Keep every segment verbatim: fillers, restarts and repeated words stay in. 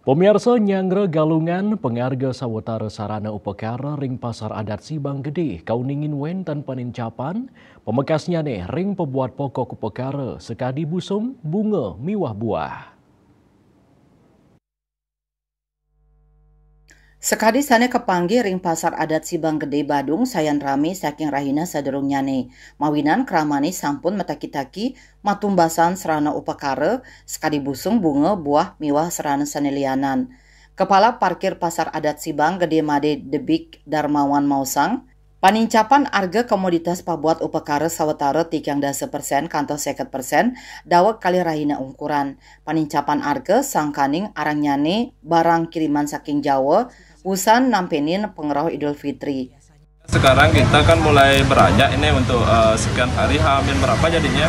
Pamiarsa, nyanggra galungan pangarga sawatara sarana upakara ring Pasar Adat Sibang Gedé kauningin wénten panincapan, pamekasnyané ring pabuat pokok upakara sakadi busung, bunga, miwah buah. Sakadi sané kapanggih ring Pasar Adat Sibang Gedé Badung sayan ramé saking rahina sadurungnyané, mawinan kramané sampun mataki-taki matumbasan sarana upakara sakadi busung, bunga, buah, miwah sarana sané lianan. Kepala Parkir Pasar Adat Sibang Gedé Madé Debik Darmawan maosang, panincapan arga komoditas pabuat upakara sawatara tigang dasa persén kantos séket persén daweg kalih rahina ungkuran. Panincapan arga sangkaning arangnyané barang kiriman saking Jawa, wusan nampénin pangrauh Idul Fitri. Sekarang kita kan mulai beranjak ini untuk, eh, sekian hari, H min berapa jadinya.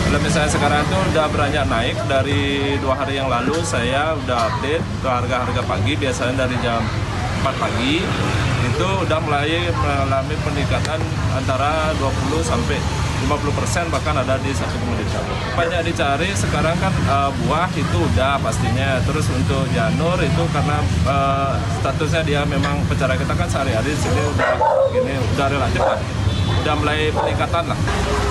Kalau misalnya sekarang itu udah beranjak naik, dari dua hari yang lalu saya udah update ke harga-harga pagi, biasanya dari jam empat pagi itu udah mulai mengalami peningkatan antara dua puluh sampai lima puluh persen, bahkan ada di satu komoditas. Banyak dicari sekarang kan, eh, buah itu udah pastinya. Terus untuk janur itu karena, eh, statusnya dia memang pecaran kita kan sehari-hari di sini udah gini, udah relatif lah. Udah mulai peningkatan lah.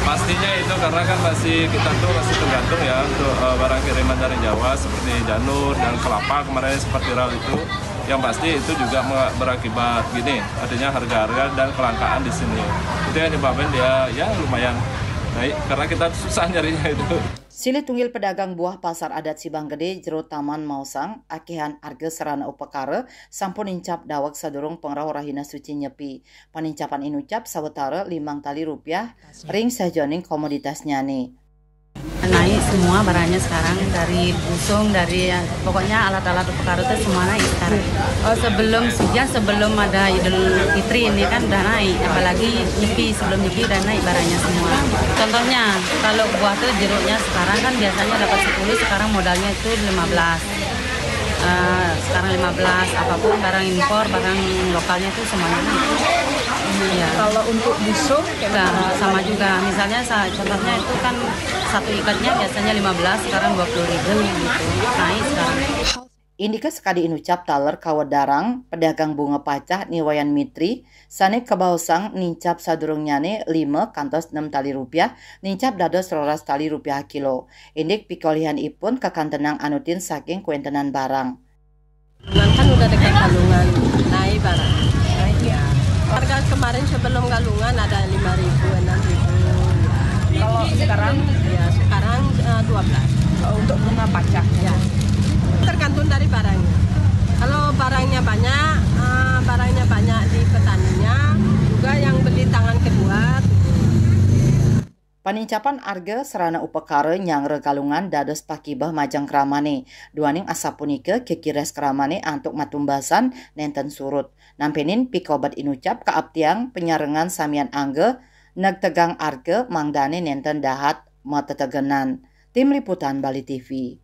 Pastinya itu karena kan masih, kita tuh masih tergantung ya untuk, eh, barang kiriman dari Jawa seperti janur dan kelapa kemarin sempat viral itu. Yang pasti itu juga me-, berakibat gini, artinya harga-harga dan kelangkaan di sini. Itu yang nyebabin dia ya lumayan naik karena kita susah nyarinya itu. Silih tunggil pedagang buah Pasar Adat Sibang Gedé Jero Taman maosang, akéhan arga sarana upakara sampun nincap daweg sadurung pangrauh Rahina Suci Nyepi. Panincapan inucap sawatara limang tali rupiah ring sajeroning komoditasnyané. Naik semua barangnya sekarang, dari busung, dari, pokoknya alat-alat upakara itu semua naik sekarang. Oh, sebelum, ya, sebelum ada Idul Fitri ini kan udah naik, apalagi Nyepi, sebelum Nyepi udah naik barangnya semua. Contohnya, kalau buah tuh jeruknya sekarang kan biasanya dapat sepuluh, sekarang modalnya itu lima belas. Eh, sekarang lima belas, apapun barang impor, barang lokalnya itu semuanya naik. Iya. Kalau untuk busung, kayak sama juga. Misalnya, sa-, contohnya itu kan satu ikatnya biasanya lima belas, sekarang dua puluh ribu gitu. Naik sekarang. Indiké sakadi inucap taler kawedar pedagang bunga pacah Ni Wayan Mitri, sané kabaosang nincap sadurungnyané lima kantos nem tali rupiah, nincap dados roras tali rupiah kilo. Indik pikolihanipun kakantenang anutin saking kawéntenan barang. Kan udah dekat Galungan, naik barang. Naik ya. Harga kemarin sebelum Galungan ada lima ribu, enam ribu. Kalau sekarang? Ya, sekarang, eh, dua belas. Untuk bunga pacah? Ya. Tergantung dari barangnya. Kalau barangnya banyak, eh, barangnya banyak di petaninya, juga yang beli tangan kedua. Panincapan arga sarana upakara nyanggra Galungan dados pakibeh majeng kramané. Duaning asapunika kikires kramané antuk matumbasan nénten surut. Nampénin pikobet inucap kaaptiang panyarengan samian angga negtegang arga mangdané nénten dahat matetegenan. Tim Liputan Bali T V.